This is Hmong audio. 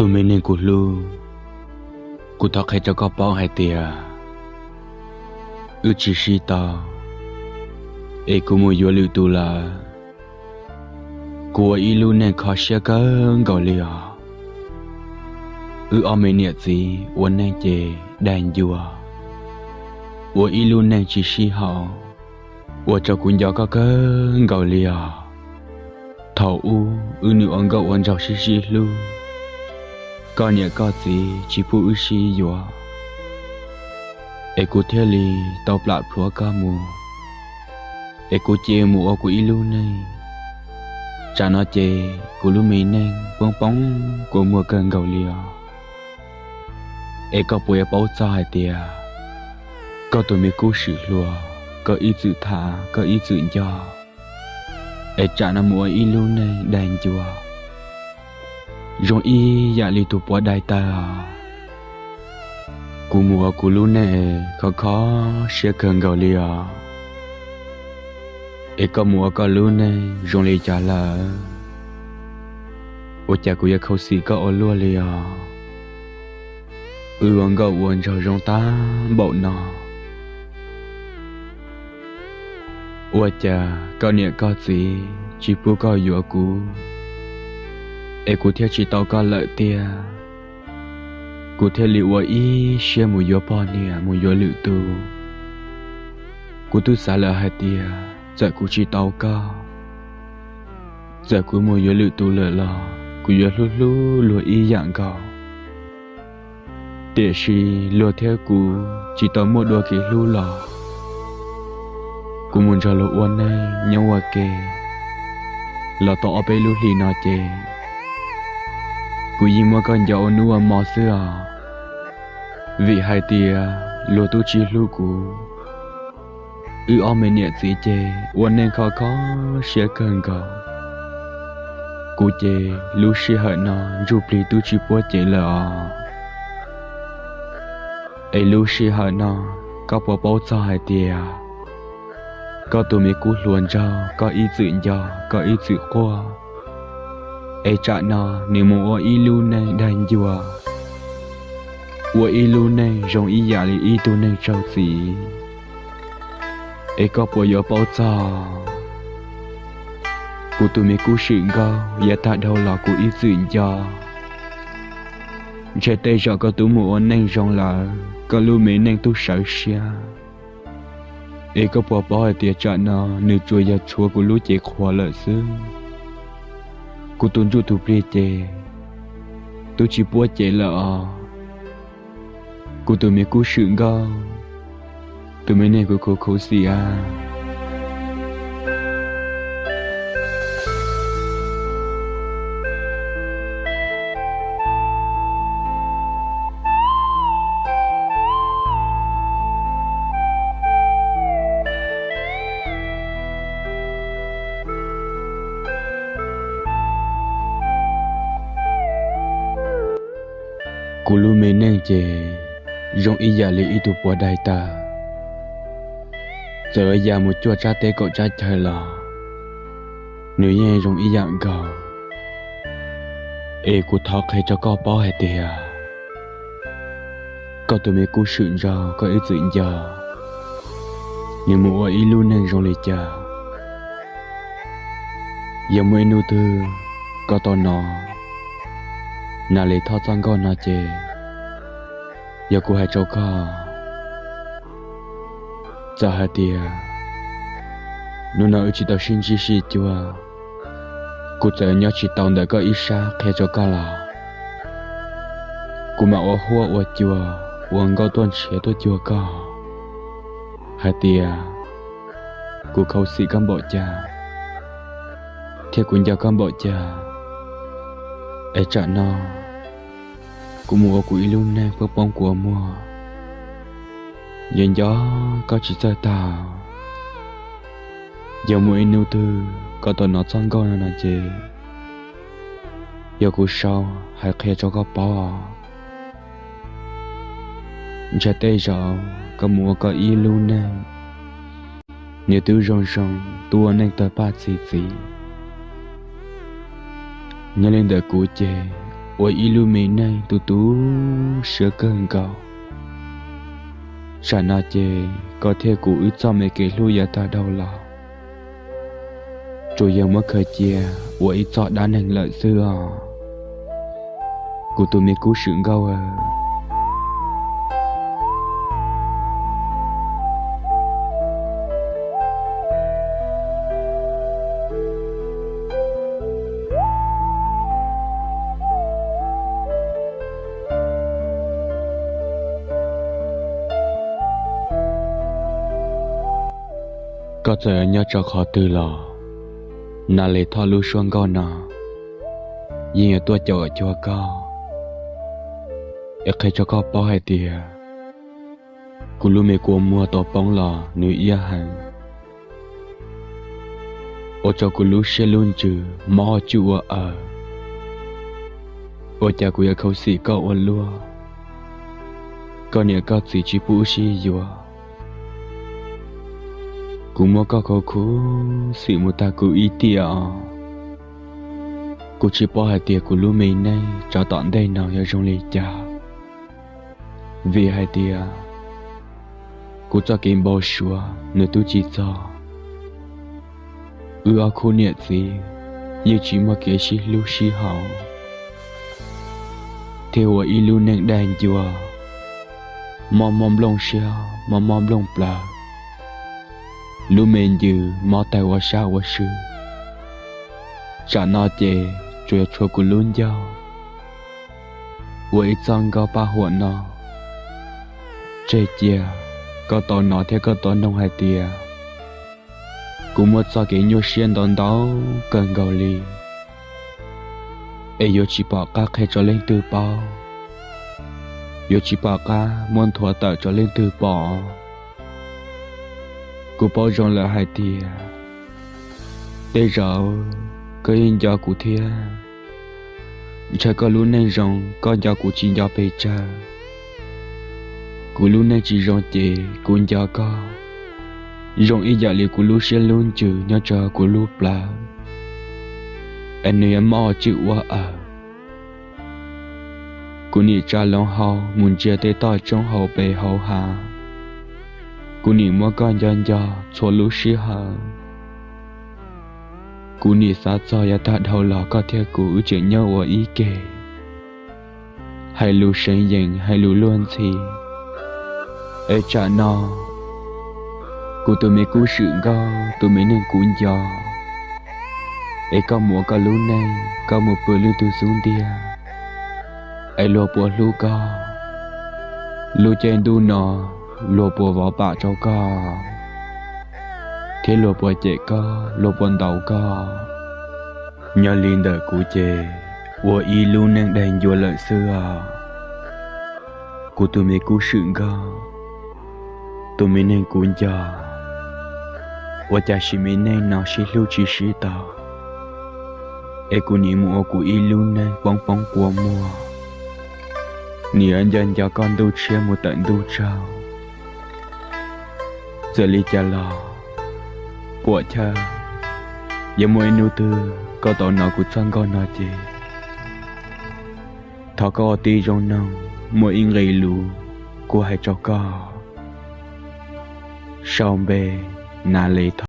Tus me neeg kuv hlub, kuv thov qhia rau koj paub hais tias wb tsis sib tau, es kuv mus yuav lwm tus lawm. Kuv ua ib lub neej kho siab kawg nkaus li os. Wb ob me niam txiv ua neej ces daig ncua, ua ib lub neej tsis sib haum, ua rau kuv nco koj kawg nkaus li os. Thaum ub wb nws ua nkauj ua nraug sib sib hlub, koj niam koj txiv tsis pub wb sib yuav, es kuv thiaj li tau plam plhuav koj mus, es kuv cia mus ua kuv ib lub neej. Tsam no ces kuv lub me neej poob poob kua muag kawg nkaus li os. Es koj puas yuav paub txog hais tias koj tus me kub swm hluas, koj ib txwm tham koj ib txwm nco, es tsam no mus ua ib lub neej daig ncua, zoo ib yam li tus puav daig tawg os. Kuv mus ua kuv lub neej es kho kho siab kawg nkaus li os. Es koj mus ua koj lub neej zoo li cas lawm? Ua cas kuv yuav khuv xim koj ua luaj li os? Wb ua nkauj ua nraug zoo tag npaum no, ua cas koj niam koj txiv tsis pub koj yuav kuv, es kuv thiaj tsis tau koj lawm tiag. Kuv thiaj li ua ib siab mus yuav poj niam mus yuav lwm tus. Kuv twb xav lawm hais tias txawm kuv tsis tau koj, txawm kuv mus yuav lwm tus lawm los kuv yuav hlub hlub luag ib yam nkaus. Tiam sis luag thiab kuv tsis tau muaj dua kev hlub los, kuv mus nrog luag ua neej nyob ua ke los tau ob peb lub hlis no ces kuv yeej muab koj nco ua hnub ua hmo xwb os. Vim hais tias luag twb tsis hlub kuv, wb ob me niam txiv ces ua neej kho kho siab kawg nkaus. Kuv ces lub sij hawm no ntsuj plig twb tsis puab cev lawm os. Es lub sij hawm no koj puas paub txog hais tias koj tus me kub hluas nraug koj ib txwm nco koj ib txwm quaj, es tsam no nws mus ua ib lub neej daig ncua, ua ib lub neej zoo ib yam li ib tug neeg raug txim. Es koj puas yuav paub txog kuv tus me kub swm nkauj yav tag dhau los kuv ib txwm nco? Ntshe tej zaum koj twb mus ua neej zoo lawm, koj lub me neej twb sawv siab. Es koj puas paub hais tias tsam no nws tsuas yog tshuav kuv lub cev qhuav lawm xwb. Kuv tus ntsuj tus plig ces twb tsis puab cev lawm os. Kuv tus me kub swm nkauj, tus me neeg kuv khuv khuv xim a. Kuv lub me neej ces zoo ib yam li ib tug puav daig tawg, txawm ya mus cuaj tsab teb kaum tsab chaw los nws yeej zoo ib yam nkaus. Es kuv thov qhia rau koj paub hais tias koj tus me kub swm nraug koj ib txwm nco, nws mus ua ib lub neej zoo li cas. Yog muaj ib hnub twg koj tau hnov Nas Lis Thoj txoj nkauj no ces yog kuv hais rau koj. Txawm hais tias hnub no wb tsis tau sib ntsib sib cuag, kuv txawm nyob tsis tau ntawm koj ib sab qhia rau koj los kuv mam ua huab ua cua, ua nkauj tuaj nrhiav tuaj cuag koj hais tias kuv khuv xim koj npaum cas thiab kuv nco koj npaum cas. Es tsam no kuv mus ua kuv ib lub neej poob poob kua muag, nco nco koj tsis txawj tag. Yog muaj ib hnub twg koj tau hnov txoj nkauj no no ces yog kuv sau hais qhia rau koj paub. Ntshai tej zaum koj mus ua koj ib lub neej, nws twb zoo zoo, twb ua neej tawg paj txi txiv. Nyob li ntawm kuv ces ua ib lub me neej tu tu siab kawg nkaus. Tsam no ces koj thiab kuv wb txoj me kev hlub yav tag dhau los, tsuas yog muab khaws cia ua ib txoj dab neeg lawm xwb os, kuv tus me kub swm nkauj aw. Koj txawm yuav nyob rau qhov twg los, Nas Les Thoj lub suab nkauj no yeej yuav tuaj caum cuag koj, es qhia rau koj paub hais tias kuv lub me kua muag tau poob los nws iab heev, ua rau kuv lub siab lub ntsws mob ua tsuj ua aws. Ua cas kuv yuav khuv xim koj ua luaj, koj niam koj txiv tsis pub wb sib yuav. Kuv muab koj khuv khuv xim mus tag kuv ib tiam os. Kuv tsis paub hais tias kuv lub me neej tsov tom ntej no yuav zoo li cas, vim hais tias kuv txoj kev npau suav nws twb tsis txog. Wb ob khub niam txiv yeej tsis muaj kev sib hlub sib haum, thiaj ua ib lub neej daig ncua, mob mob nplooj siab mob mob nplooj plawv, lub me ncws mob tawg ua sab ua sw. Tsam no ces tsuas yog tshuav kuv lub ncauj ua ib txoj nkauj paj huam no tseg cia, koj tau hnov thiab koj tau noog hais tias kuv muaj txoj kev nyuaj siab ntau ntau kawg nkaus li, es yuav tsis pom qab qhia rau leej twg paub, yuav tsis pom qab muab nthuav tawm rau leej twg pom. Kuv paub zoo lawm hais tias tej zaum koj yeej nco kuv thiab. Ntshai koj lub neej zoo koj nco kuv tsis nco pes tsawg. Kuv lub neej tsis zoo ces kuv nco koj zoo ib yam li kuv lub siab lub ntsws nyob rau kuv lub plawv, es nws yuav mob ua tsuj ua aws. Kuv nim tsa loo hau mus ntsia tej toj roob hauv pes hauv hav, kuv nim muab koj nco nco txhua lub sij hawm. Kuv nim xav txog yav tag dhau los koj thiab kuv wb tseem nyob ua ib ke, hais lus seev yeem hais lus luag ntxhi. Es tsam no kuv tus me kub swm nkauj, tus me neeg kuv nco, es koj mus ua koj lub neej, koj mus pw leej twg xub ntiag, es luag puas hlub koj? Lub caij ntuj no luag puas vov pam rau koj, thiab luag puas cem koj, luag puas ntaus koj? Nyob li ntawm kuv ces ua ib lub neej daig ncua lawm xwb os. Kuv tus me kub swm nkauj, tus me neeg kuv nco, ua cas sim me neej no sib hlub tsis sib tau, es kuv nim mus ua kuv ib lub neej poob poob kua muag, nim yuav nco nco koj ntuj tshiab mus tawm ntuj tsaug. Txawm li cas los puam chawj, yog muaj ib hnub twg koj tau hnov kuv txoj nkauj no ces thov koj ua tib zoo noog, muaj ib nqe lus kuv hais rau koj. Sau npe: Nas Les Thoj.